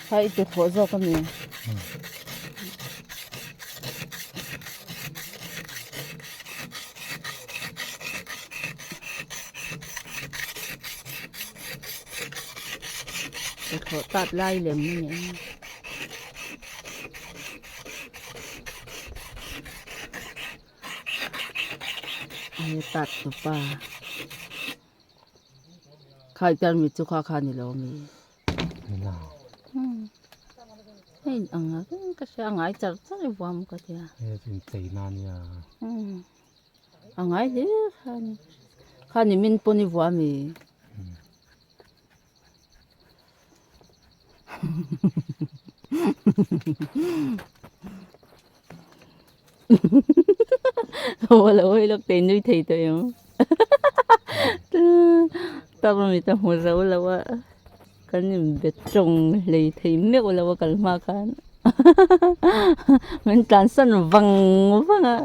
Kha i ti thawh zawk a ni. Thlawh tat lai lem a ni a. Hei tat tupa khai tarmit chu kha kha ni lo ami hei ang reng ka hria a ngai char char i vuam ka tia a ngai hle kha ni kha ni min pawn i vuah ami. Wala oi lok te nui thei tawh em tarmit a hmu zo lo a kan inbe tawng hlei thei meuh lo a kal hma khan min tlansan vang vang a.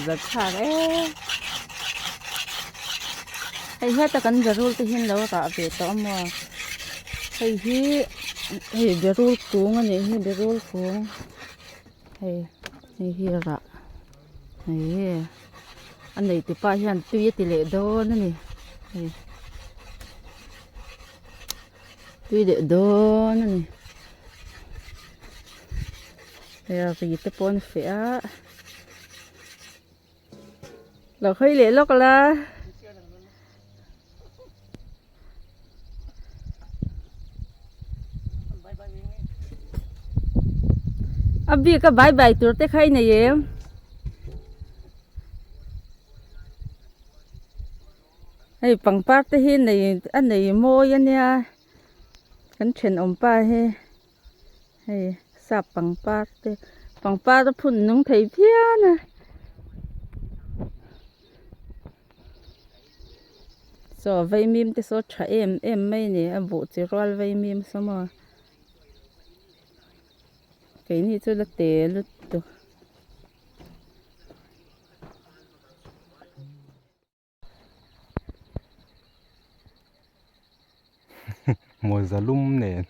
Zakhar e hei heta kan berul te hian lo rah ve tawh a maw hei hi hei berul kung a nih hi berul kung hei hei hi a rah hei a nei te pah hian tui a ti leh dawn a ni hei tui leh dawn a ni hei a ri te pawh an feh a lo hawi leh lawk la. A bik a bai bai tur te kha i nei em? Hei pangpar te hi nei a nei mawi a nia kan thenawm pa hi hei sap pangpar te pangpar a phun nung thei phian a. Chaw vaimim te saw tha em em mai a ni a buh chi rual vaimim saw maw keini chu la te lutuk. Mawza lum nen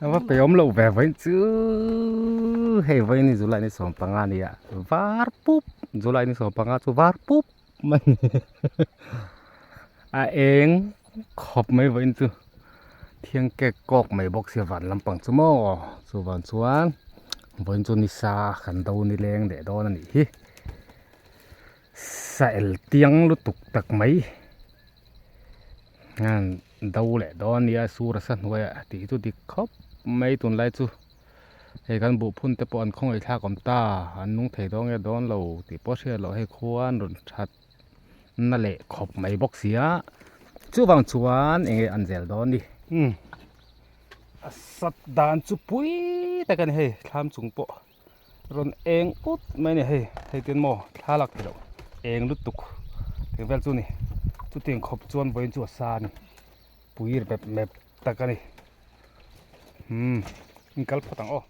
a va pe awm loh ve vawiin chu hei vawiin hi July ni 15 a ni a var pup July ni 15 chu var pup mai a eng khawp mai vawiin chu thiang kek kawk mai bawk sia van lampang chu maw chuvang chuan vawiin chu ni sa kan do ni leng leh dawn a nih hi. Sael tiang lutuk tak mai hian do leh dawn a nia sur a sa hnuaiah tih chu dik khawp mai tunlai chu hei kan buhphun te pawh an khawngaih thlak awm ta an nung thei dawn nge dawn lo tih pawh hriat loh hei khuan rawn that na leh khawp mai bawk si a chuvang chuan eng nge an zel dawn ni umm a sat dan chu pui tak a ni hei thlam chung pawh. Rawn eng ut mai a ni hei hei ten maw thla lak theih loh eng lutuk tih vel chu a ni chutiang khawp chuan vawiin chu a sa a ni pui mep mep tak a ni umm in kal phawt ang aw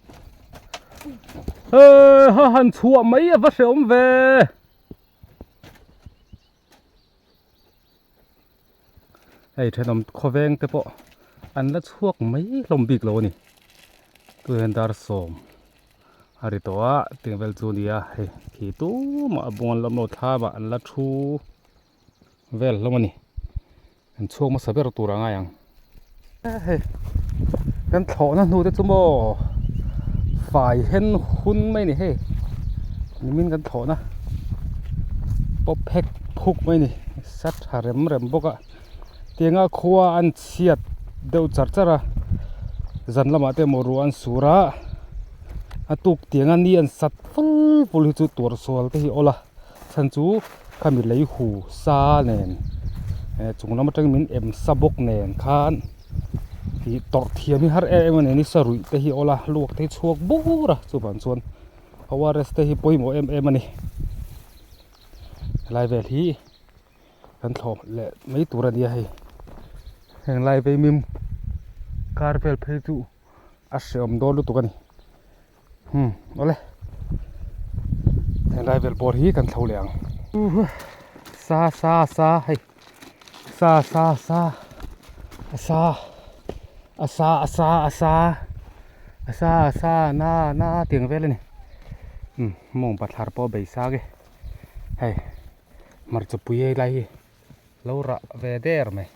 hei ha han chhuah mai a va hrehawm ve. Hei thenawm khawveng te pawh an la chhuak mai hlawm bik lo a ni tu hian dar sawm a ri tawh a tiang vel chu a ni a hei khi tumah a bung an la awm lo thlam ah an la thu vel hlawm a ni an chhuak hmasa ber tur a ngai ang hei kan thlawhna hnu te chu maw fai hen hun mai a ni hei nimin kan thlawhna pawp phek phuk mai a ni sa tha rem rem bawk a tianga khua an chhiat deuh char char a zan lamah te emaw ruah an sur a a tuk tianga ni an sat ful ful hi chu tuar sual te hi a awl a chhan chu khami lei hu sa nen eh chung lam atangin min em sa bawk nen khan ih tawrh thiam hi har em em a ni ni sa ruih te hi a awl a luak te hi chhuak bur a chuvang chuan ORS te hi pawimawh em em a ni helai vel hi kan thlawh leh mai tur a ni a hei heng lai vei mim kar vel phei chu. a hrehawm dawn lutuk a ni hmm awle helai vel bawr hi kan thlo leh ang sa sa sa hei sa sa sa a sa a sa a sa a sa a sa a sa na na tiang vel a ni hmm mawng bathlar pawh a bei sang e hei hmarcha pui hei lai hi lo rah ve der mai.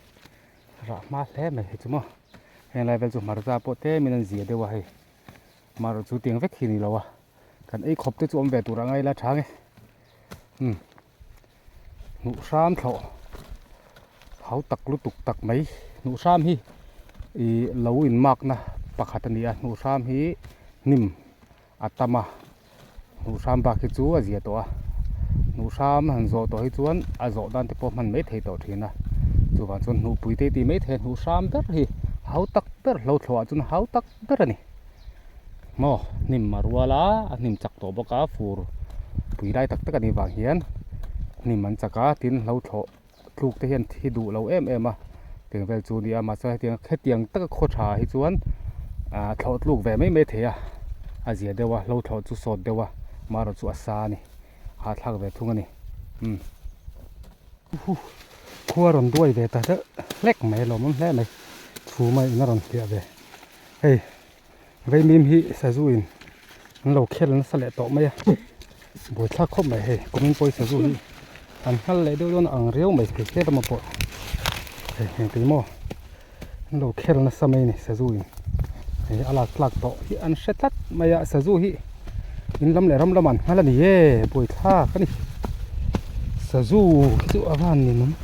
Rah hma hle mai hei chu maw heng lai vel chu hmarcha pawh tlem in an zia deuh a hei marawh chu tiang vek hi ni lo a kan ei khawp te chu awm ve tur ang a ila tha nge umm hnuh hram thlawh hau tak lutuk tak mai hnuh hram hi ih lo in mark na pakhat a ni a hnuh hram hi hnim a tam a hnuh hram bak hi chu a zia tawh a hnuh hram han zawh tawh hi chuan a zawh dan te pawh hman mai thei tawh thin a chuvang chuan hnuh pui te tih mai thei a hnuh hram ber hi hau tak ber hlo thlawh ah chuan hau tak ber a ni maw hnim a rual a a hnim chak tawh bawk a fur pui lai tak tak a nih vang hian hnim an chak a tin hlo thlawh tluk te hian thi duh lo em em a tiang vel chu a ni a mahse hetiang hetiang taka khaw tha hi chuan ah thlawh tluk ve mai mai thei a a zia deuh a hlo thlawh chu sawt deuh a marawh chu a sa a ni hahthlak ve thung a ni umm khua rawn duai ve ta deuh hlek mai a lawmawm hle mai chhuma in a rawn hliah ve hei Vaimim hi sazu in an lo khel nasa leh tawh mai a buaithlak khawp mai hei kumin pawh hi sazu hi an nghal leh deuh dawn a ang riau mai thei hle lamah pawh hei heng tih maw an lo khel nasa mai a ni sazu in hei a lak tlak tawh hi an hre tlat mai a sazu hi in lam leh ram lamah an nghal a ni e buaithlak a ni sazu hi chu a van ni nung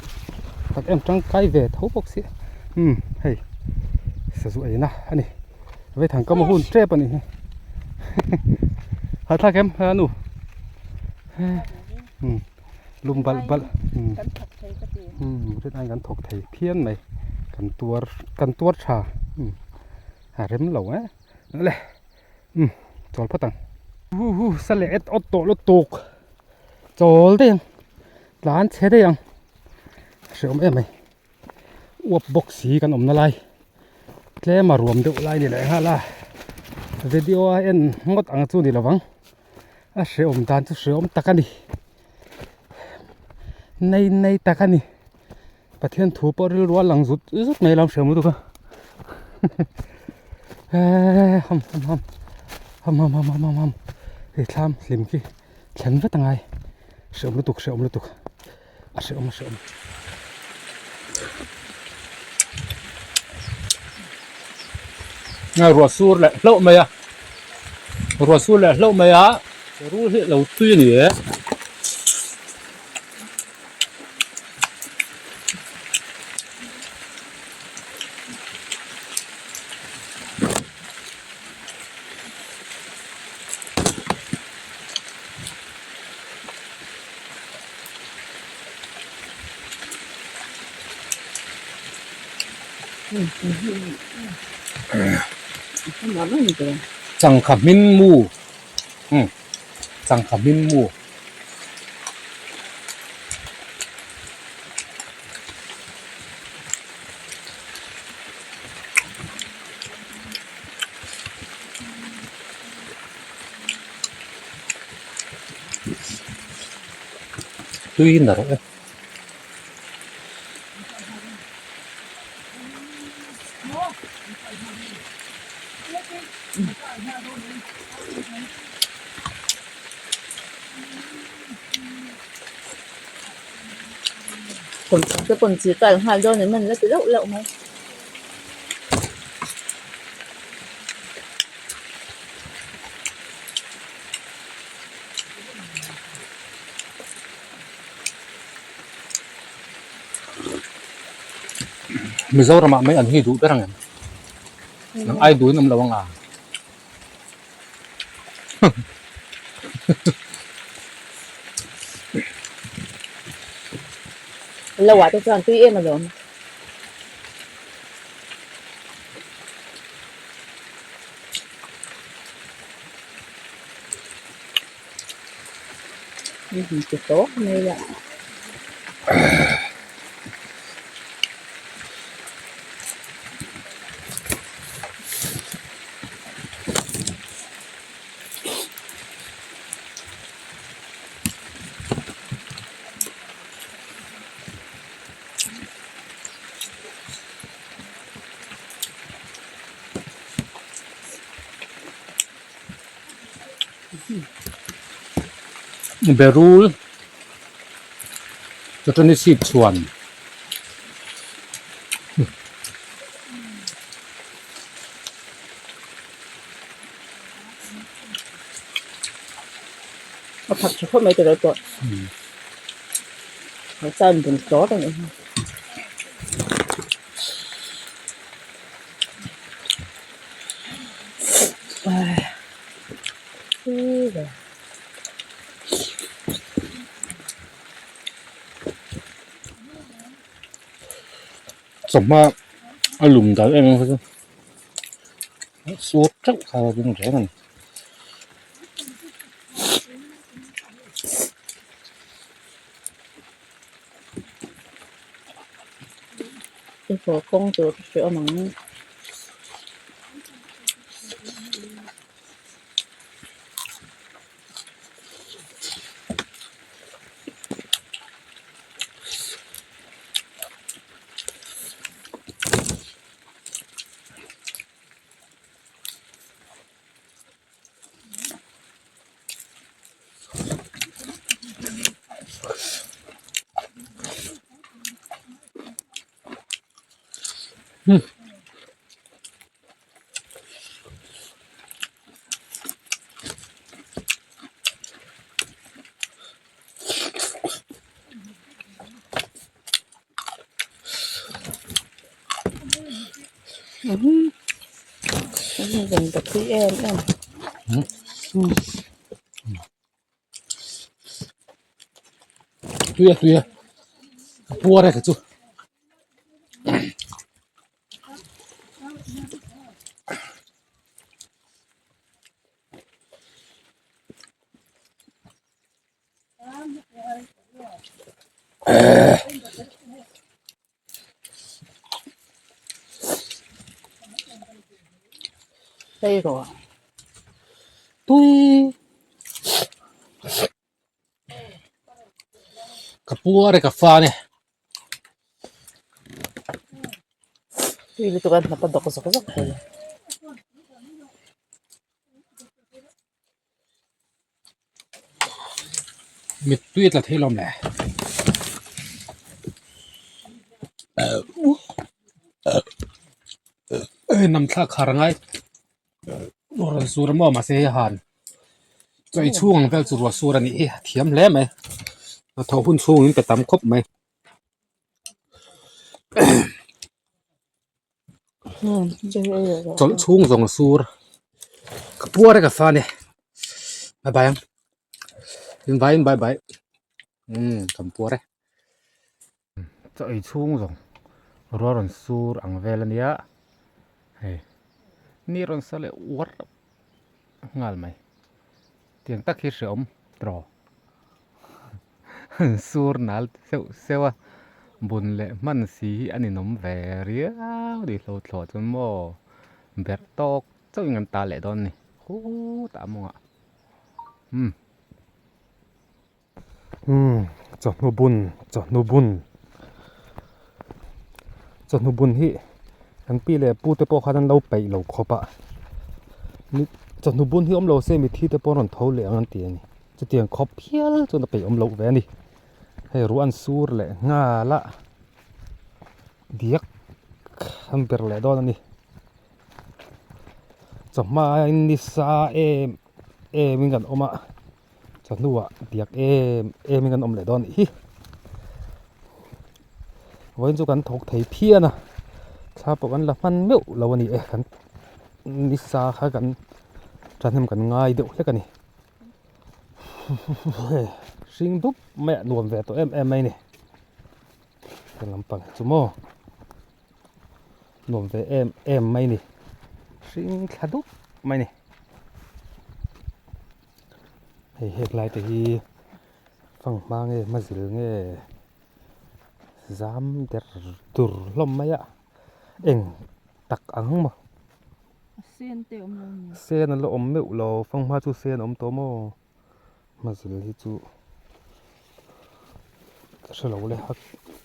tak em tangkai ve tho bawk si umm hei sazu eina a ni. Vei thang kam a hun tep a nih hi Hahthlak em a nu umm lum balh balh umm umm rin aiin kan thawk thei phian mai kan tuar kan tuar tha umm a rem lo e le umm chawl phawt ang hu hu sa leh et awt tawh lutuk chawl daih ang tlan chhe daih ang a hreawm em mai. Uap bawk si kan awmna lai tlem a ruam deuh lai ni leh nghal a video a en ngawt ang chu ni lovang a hrehawm dan chu hrehawm tak a ni nei nei tak a ni Pathian thu pawh rilru a lang zut zut mai lam hrehawm lutuk a eee ham ham ham ham ham ham ham ham hei thlam hlim khi thlen vat angai hrehawm lutuk hrehawm lutuk. A hrehawm a hrehawm. Ngai ruah sur leh hlauh mai a ruah sur leh hlauh mai a rul hi lo tui a ni e. Changkha hmin mu umm changkha hmin mu. Tui na rawh e. Te pawn chi kal nghal dawn em an la ti lauh lauh mai. Mizoramah mai an hi duh ber ang em? Nang ai duhin awm lo ang a. Lo ah te chuan tui em alawm. Berul chutani seat chhuan A that tha khawp mai tiraw pawh a chan bun hlawr a nih hi. Chawhma a lum dal em em kha chu sur teuh kha a ring reng a ni. I haw kawng tur ka hre awm ang. Tui a tui a a puar e kha chu. Tui ka puar e ka fan e. Tui lutuk a hnap a dawk zawk zawk thei. Mittui a tla thei lawm le. Nam thlak khar a ngai rawn sur a maw mahse hei a han chaw ei chhung ang vel chu ruah sur a nih hi a thiam hle mai a tho hun chhung in pe tam khawp mai. Chawlh chhung zawng a sur ka puar e ka fan e bye bye ang in vai in bye bye umm kan puar e chaw ei chhung zawng ruah rawn sur ang vel a nia hei ni rawn sa leh uar nghal mai tiang tak hi hreawm tawh. Sur nal seuh seuh a, bun leh hman si hi a ninawm ve riau ni hlo thlawh chuan maw berh tawk chauhin kan ta leh dawn a ni khutah mawngah umm. Umm chawhnu bun chawhnu bun chawhnu bun hi kan pi leh pu te pawh khan an lo peih lo khawp a chawhnu bun hi awm lo se mithi te pawh an rawn tho leh ang an ti a ni. Chutiang khawp hial chuan a peih awm loh ve a ni. Hei ruah an sur leh nghal a, diak an ber leh dawn a ni. Chawhma in nisa em em in kan awm a, chawhnuah diak em em in kan awm leh dawn a nih hi. Vawiin chu kan thawk thei phian a, thla pawh kan la hman meuh lo a ni e, kan nisa kha kan thahnem kan ngai deuh hlek a ni. Hring dup mai a nuam ve tawh em em mai a ni he lampang hi chu maw nuam ve em em mai a ni hring thla dup mai a ni hei hek lai te hi fanghma nge hmazil nge zam der dur hlawm mai a eng tak ang maw. Sen te awm lo ni. Sen an la awm meuh lo, fanghma chu sen a awm tawh maw? Hmazil hi chu ka hre lo le,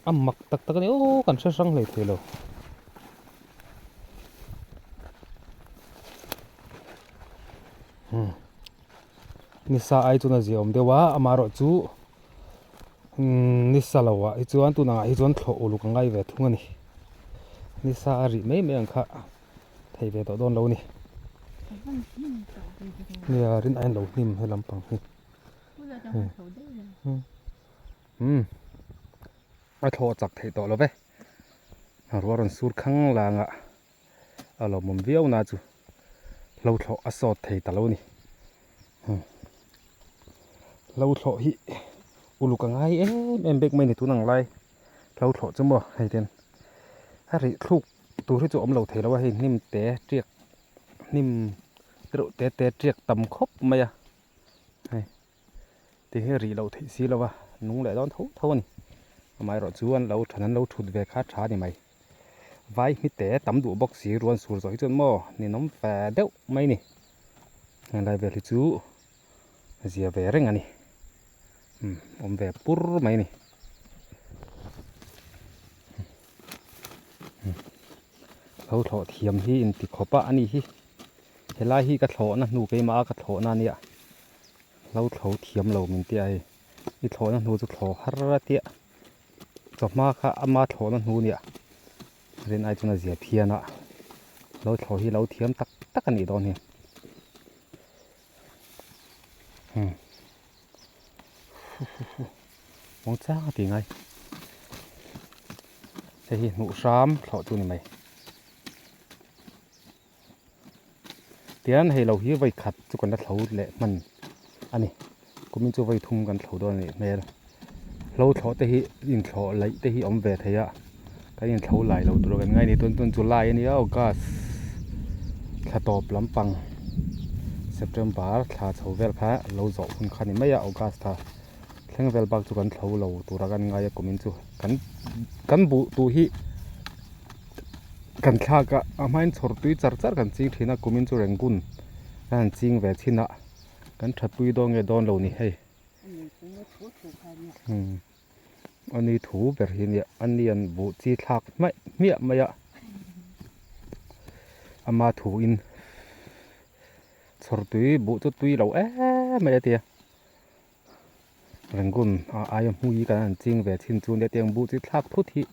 a mak tak tak a ni aw kan hre hrang hlei thei lo. Nisa ai chuan a ziaawm deuh a amaherawh chu nisa lo ah hi chuan tun angah hi chuan thlawh uluk a ngai ve thung a ni nisa a rih mai mai ang kha thei ve tawh dawn lo a ni nia rin aiin lo hnim he lampang hi umm a thlawh chak theih tawh lo ve ruah rawn sur khang lang a. A lawmawm viau na chu hlo thlawh a sawt thei ta lo a ni. Hlo thlawh hi uluk a ngai em em bek mai a ni tun ang lai hlo thlawh chu maw hei ten a rih thluk tur hi chu a awm lo thei lo a hei hnim te tiak hnim reuh te te tiak tam khawp mai a hei. Ti hi rih loh theih si lo a, nung leh dawn tho tho a ni. Amaherawh chu an lo than an lo thut ve kha tha a ni mai. Vai hmite tam duh bawk si ruan sur zawh hi chuan maw ninawm fe deuh mai a ni. Heng lai vel hi chu zia ve reng a ni. Umm awm ve pur mai a ni. Lo thlawh thiam hi inti khawp a a ni hi. Helai hi ka thlawhna hnu keimah a ka thlawhna a nia. Hlo thlo thiam lo min tia hei i thlawhna hnu chu thlawh har a tia chawhma kha ama thlawhna hnu nia rin ai chuan a zia phian a hlo thlawh hi lo thiam tak tak a nih dawn hi hmm muang chang a ti ngai hei hi hnuh hram thlawh chu a ni mai. Tian hei lo hi vawi khat chu kan la thlo leh hman a ni kumin chu vawi thum kan thlo dawn a nih hmel hlo thlawh te hi inthlawh laih te hi awm ve thei a kan inthlo lai lo tur a kan ngai a ni tun tun July a nia August thla tawp lampang September thla chho vel kha lo zawh hun kha a ni mai a August thla thleng vel bak chu kan thlo lo tur a kan ngai a kumin chu kan kan buh tuh hi. Kan thlak a a hmain chhawr tui char char kan ching thin a kumin chu Rangoon a han ching ve chin a kan tha pui dawn nge dawn lo ni hei umm a ni thu ber hi nia a ni an buh chi thlak hmaih hmiah mai a ama thu in chhawr tui buh chu tui lo em mai a tia. Rangoon a aia hmui kan han ching ve chin chu nia tiang buh chi thlak thut hi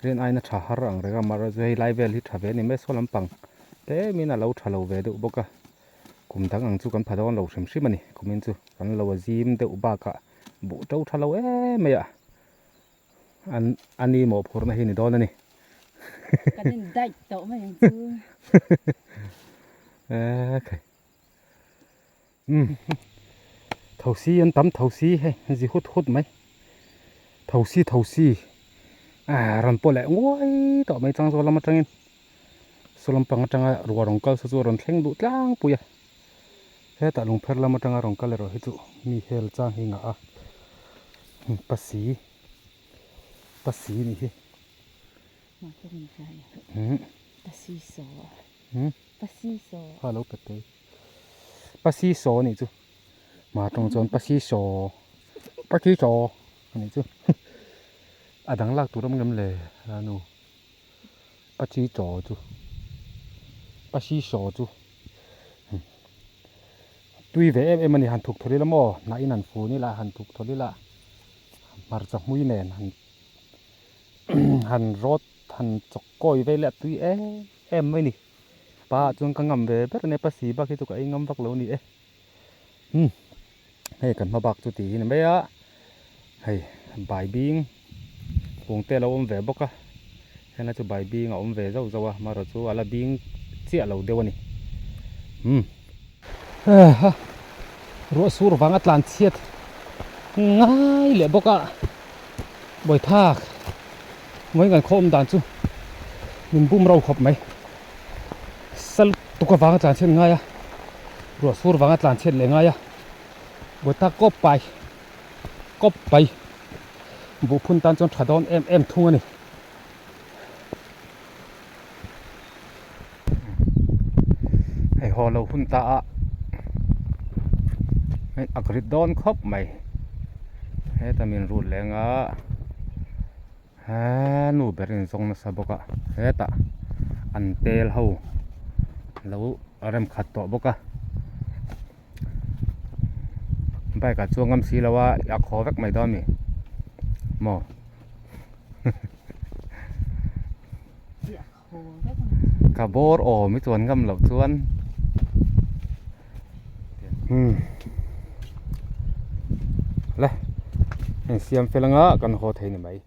rin aina tha har ang reng a mahra chu hei lai vel hi tha ve a ni mai saw lampang tlemin a lo tha lo ve deuh bawk a kum dang ang chu kan pha dawn lo hrim hrim a ni kumin chu kan lo a zim deuh bakah buh to tha lo em mai a an a ni mawhphurhna hi ni dawn a ni. Kan in daih tawh mai ang chu. Ekhai. Umm thosi an tam thosi hei an zi hut hut mai thosi thosi ah rawn pawh leh nguai tawh mai chang zawl lam atangin saw lampang atanga ruah rawn kal saw chu a rawn thleng duh tlangpui a hetah lungpher lam atanga rawn kal erawh hi chu mi hel chang hi ngah a pasi pasi nih hi pasi saw pasi saw kha lo pe tei. Pasi saw anih chu hma tawng chuan pasi saw pasi saw anih chu a dang lak tur awm ngem le a nu pasi chaw chu pasi saw chu tui ve em em a ni han thuk thawlh ila maw hnah in han fun ila han thuk thawlh ila hmarcha hmui nen han han rawt han chawk kawi vel ila a tui em em mai a ni. Pa ah chuan ka ngam ve ber a nia pasi bak hi chu ka ei ngam vak lo a ni e umm hei kan hma bak chu ti hi ni mai a hei bai bing kung te a lo awm ve bawk a helai chu bai bing a awm ve zauh zauh a amaherawh chu a la bing chiah lo deuh a ni umm ha ruah sur vang a tlan chhiat ngai leh bawk a bawithak Mawi ngan khawm dan chu min bum ro khawp mai. Sal tuk avanga tlan chhiat ngai a, ruah sur vanga tlan chhiat leh ngai a, Bawta kawp pai kawp pai buh phun tan chuan tha dawn em em thung a ni. Hei haw lo hun ta a hei a grit dawn khawp mai heta min rut leng a he nu ber in zawng nasa bawk a hetah an tel ho lo rem khat tawh bawk a. Bike ah chuan ngam si lo a a khaw vek mai dawn a mi maw. Ka bawr awm i chuan ngam loh chuan umm le heng siam fel anga kan haw thei ni mai.